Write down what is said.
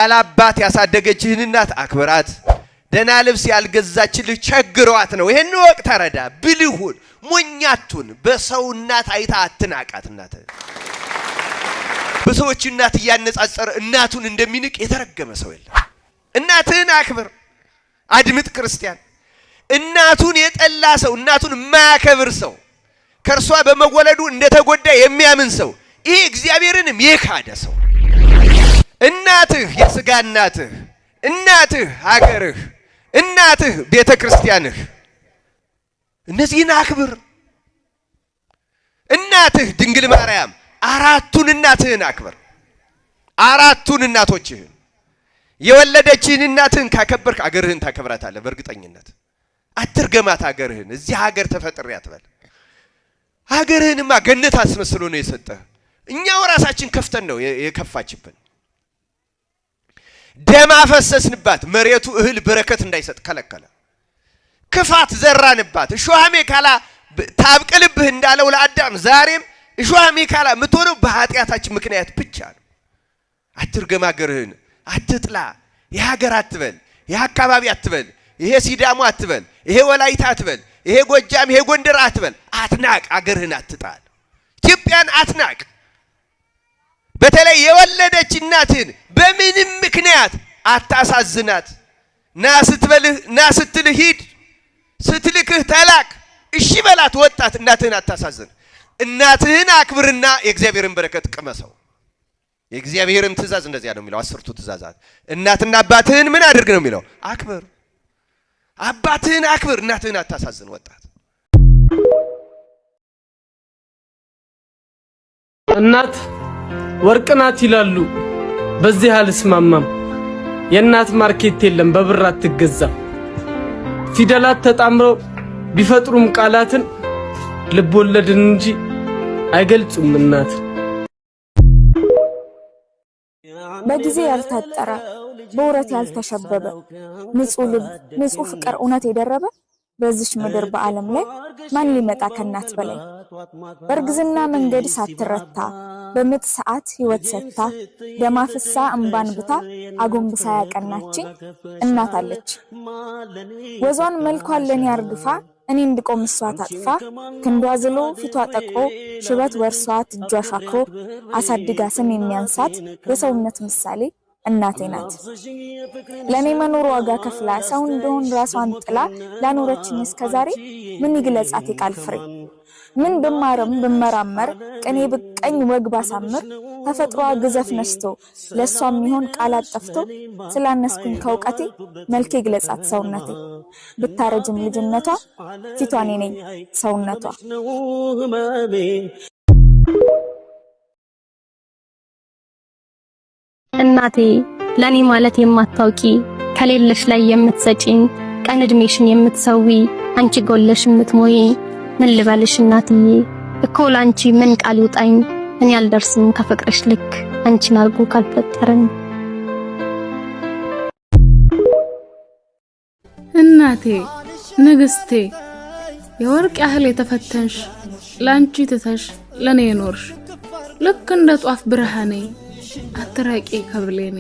ያላባት ያሳደገችህን እናት አክብራት። ደህና ልብስ ያልገዛችልህ ቸግሯት ነው። ይሄን ወቅ ተረዳ። ብልሁን ሞኛቱን በሰው እናት አይታ አትናቃት። እናት በሰዎች እናት እያነጻጸረ እናቱን እንደሚንቅ የተረገመ ሰው የለም። እናትህን አክብር። አድምጥ ክርስቲያን። እናቱን የጠላ ሰው፣ እናቱን የማያከብር ሰው፣ ከእርሷ በመወለዱ እንደተጎዳ የሚያምን ሰው፣ ይህ እግዚአብሔርንም የካደ ሰው። እናትህ የስጋ እናትህ፣ እናትህ ሀገርህ፣ እናትህ ቤተ ክርስቲያንህ፣ እነዚህን አክብር። እናትህ ድንግል ማርያም፣ አራቱን እናትህን አክብር። አራቱን እናቶችህን፣ የወለደችህን እናትህን ካከበርክ አገርህን ታከብራታለህ በእርግጠኝነት። አትርገማት አገርህን። እዚህ ሀገር ተፈጥሬ አትበል። ሀገርህንማ ገነት አስመስሎ ነው የሰጠህ። እኛው ራሳችን ከፍተን ነው የከፋችብን። ደም አፈሰስንባት፣ መሬቱ እህል በረከት እንዳይሰጥ ከለከለ። ክፋት ዘራንባት። እሾህ አሜከላ ታብቅልብህ እንዳለው ለአዳም፣ ዛሬም እሾህ አሜከላ የምትሆነው በኃጢአታችን ምክንያት ብቻ ነው። አትርገም አገርህን፣ አትጥላ። የሀገር አትበል፣ ይህ አካባቢ አትበል፣ ይሄ ሲዳሞ አትበል፣ ይሄ ወላይታ አትበል፣ ይሄ ጎጃም፣ ይሄ ጎንደር አትበል። አትናቅ፣ አገርህን አትጣል፣ ኢትዮጵያን አትናቅ። በተለይ የወለደች እናትህን በምንም ምክንያት አታሳዝናት። ና ስትበልህ ና፣ ስትልህ ሂድ፣ ስትልክህ ተላክ፣ እሺ በላት። ወጣት፣ እናትህን አታሳዝን። እናትህን አክብርና የእግዚአብሔርን በረከት ቅመሰው። የእግዚአብሔርም ትእዛዝ እንደዚያ ነው የሚለው፣ 10ቱ ትእዛዛት። እናትና አባትህን ምን አድርግ ነው የሚለው? አክብር። አባትህን አክብር፣ እናትህን አታሳዝን። ወጣት። እናት ወርቅ ናት ይላሉ። በዚህ አልስማማም። የእናት market የለም፣ በብር አትገዛም። ፊደላት ተጣምረው ቢፈጥሩም ቃላትን ልብ ወለድን እንጂ አይገልጹም እናት። በጊዜ ያልታጠረ፣ በውረት ያልተሸበበ፣ ንጹህ ልብ፣ ንጹህ ፍቅር፣ እውነት የደረበ፣ በዚች ምድር በዓለም ላይ ማን ሊመጣ ከእናት በላይ? በእርግዝና መንገድ ሳትረታ፣ በምጥ ሰዓት ህይወት ሰጥታ፣ ደም አፍሳ፣ እምባ አንብታ፣ አጎንብሳ ያቀናችኝ እናት አለች። ወዟን መልኳን ለኔ አርግፋ፣ እኔ እንድቆም እሷ ታጥፋ፣ ክንዷ ዝሎ ፊቷ ጠቁሮ፣ ሽበት ወርሷት እጇ ሻክሮ፣ አሳድጋ ስም የሚያንሳት የሰውነት ምሳሌ እናቴ ናት። ለእኔ መኖር ዋጋ ከፍላ፣ ሰው እንደሆን ራሷን ጥላ ላኖረችኝ እስከዛሬ ምን ይግለጻት የቃል ፍሬ? ምን ብማርም ብመራመር፣ ቅኔ ብቀኝ ወግ ባሳምር፣ ተፈጥሯ ግዘፍ ነስቶ ለእሷ የሚሆን ቃላት ጠፍቶ ስላነስኩኝ ከእውቀቴ መልኬ ግለጻት ሰውነቴ። ብታረጅም ልጅነቷ ፊቷ እኔ ነኝ ሰውነቷ። እናቴ፣ ለኔ ማለት የማታውቂ፣ ከሌለሽ ላይ የምትሰጪኝ፣ ቀን እድሜሽን የምትሰዊ፣ አንቺ ጎለሽ የምትሞይ፣ ምን ልበልሽ እናትዬ? እኮ ላንቺ ምን ቃል ይውጣኝ? እኔ አልደርስም ከፍቅርሽ ልክ አንቺን አርጎ ካልፈጠረኝ። እናቴ ንግስቴ፣ የወርቅ ያህል የተፈተንሽ፣ ላንቺ ትተሽ ለኔ የኖርሽ፣ ልክ እንደ ጧፍ ብርሃኔ አትራቂ ከብሌኔ።